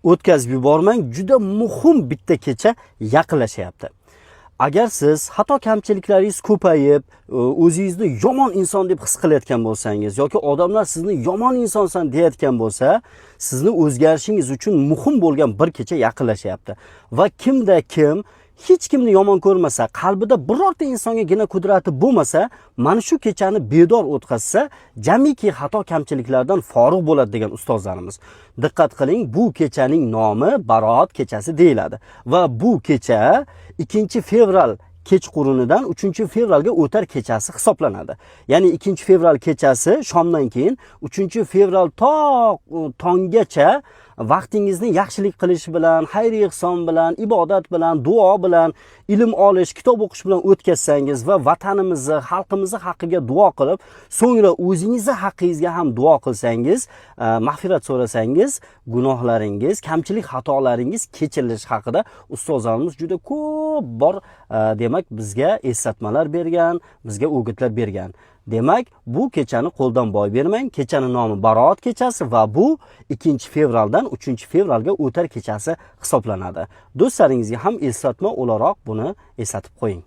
O'tkazib yubormang, juda muhim bitta kecha yaqinlashyapti. Agar siz xato kamchiliklaringiz ko'payib, o'zingizni yomon inson deb his qilayotgan bo'lsangiz yoki odamlar sizni yomon insonsan deyayotgan bo'lsa, sizni o'zgarishingiz uchun muhim bo'lgan bir kecha yaqinlashyapti. Va kimda kim hech kimni yomon ko'rmasa, qalbida birorta insonga gina qudrati bo'lmasa, mana shu kechani bedor o'tkazsa, jamiki xato kamchiliklardan forig' bo'ladi degan ustozlarimiz. Diqqat qiling, bu kechaning nomi Baroat kechasi deyiladi. Va bu kecha 2 fevral kechqurunidan 3 fevralga o'tar kechasi hisoblanadi. Ya'ni 2 fevral kechasi shomdan keyin 3 fevral to tonggacha vaqtingizni yaxshilik qilish bilan, xayr ehson bilan, ibodat bilan, duo bilan, ilm olish, kitob o'qish bilan o'tkazsangiz va vatanimizni, xalqimizni haqqiga duo qilib, so'ngra o'zingizni haqqingizga ham duo qilsangiz, mag'firat so'rasangiz, gunohlaringiz, kamchilik xatolaringiz kechirilishi haqida ustozlarimiz juda ko'p bor, demak, bizga eslatmalar bergan, bizga o'gitlar bergan. Demak, bu kechani qo'ldan boy bermang. Kechani nomi Baroat kechasi va bu 2 fevraldan 3 fevralga o'tar kechasi hisoblanadi. Do'stlaringizga ham eslatma o'laroq buni eslatib qo'ying.